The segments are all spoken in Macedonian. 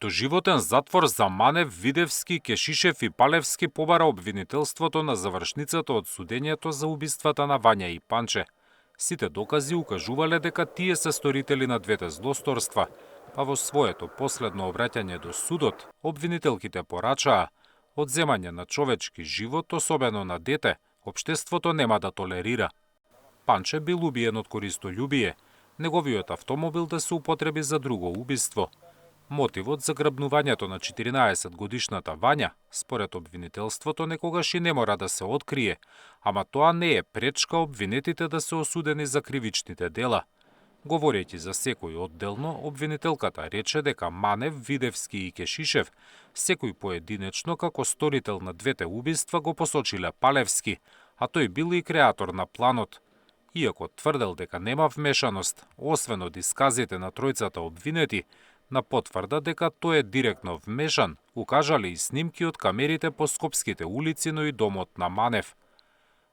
Доживотен затвор за Манев, Видевски, Кешишев и Палевски побара обвинителството на завршницата од судењето за убиствата на Вања и Панче. Сите докази укажувале дека тие се сторители на двете злосторства, па во своето последно обраќање до судот, обвинителките порачаа одземање на човечки живот, особено на дете, општеството нема да толерира. Панче бил убиен од користолюбие, неговиот автомобил да се употреби за друго убиство. Мотивот за грабнувањето на 14-годишната Вања, според обвинителството, некогаш и не мора да се открие, ама тоа не е пречка обвинетите да се осудени за кривичните дела. Говорејќи за секој одделно, обвинителката рече дека Манев, Видевски и Кешишев, секој поединечно како сторител на двете убиства го посочиле Палевски, а тој бил и креатор на планот. Иако тврдел дека нема вмешаност, освен од исказите на тројцата обвинети, на потврда дека тој е директно вмешан, укажале и снимки од камерите по скопските улици, но и домот на Манев.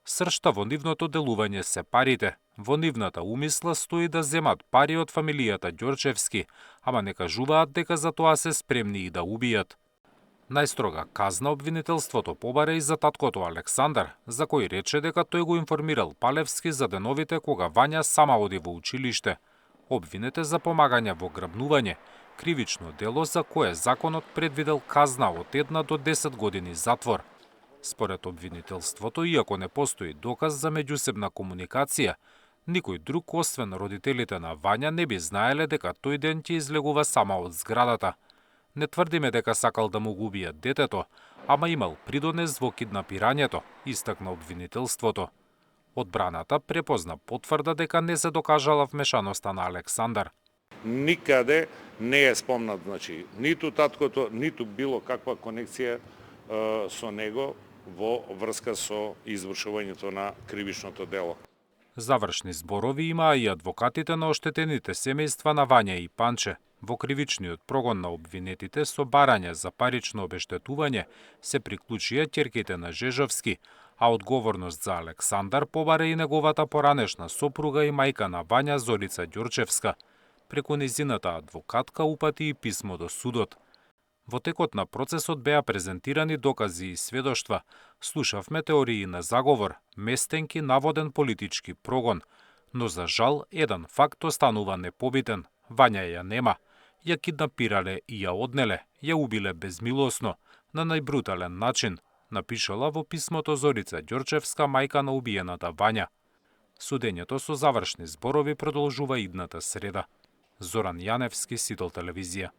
Сршта во нивното делување се парите. Во нивната умисла стои да земат пари од фамилијата Ѓорчевски, ама не кажуваат дека за тоа се спремни и да убијат. Најстрога казна обвинителството побара и за таткото Александар, за кој рече дека тој го информирал Палевски за деновите кога Вања сама оди во училиште. Обвинете за помагање во грабнување, кривично дело за кое законот предвидел казна од 1 до 10 години затвор. Според обвинителството, иако не постои доказ за меѓусебна комуникација, никој друг освен родителите на Вања не би знаеле дека тој ден ќе излегува сама од зградата. Не тврдиме дека сакал да му го убијат детето, ама имал придонес во киднапирањето, истакна обвинителството. Одбраната препозна потврда дека не се докажала вмешаноста на Александар. Никаде не е спомнат, ниту таткото, ниту било каква конекција со него во врска со извршувањето на кривичното дело. Завршни зборови имаа и адвокатите на оштетените семејства на Вања и Панче. Во кривичниот прогон на обвинетите со барање за парично обештетување се приклучија ќерките на Жежовски, а одговорност за Александар побара и неговата поранешна сопруга и мајка на Вања Зорица Ѓорчевска. Преку незината адвокатка упати и писмо до судот. Во текот на процесот беа презентирани докази и сведоштва, слушавме теории на заговор, местенки наводен политички прогон, но за жал еден факт останува непобитен. Вања ја нема. Ја киднапирале и ја однеле, ја убиле безмилосно, на најбрутален начин, напишала во писмото Зорица Ѓорчевска, мајка на убиената Вања. Судењето со завршни зборови продолжува идната среда. Зоран Јаневски, Сител телевизија.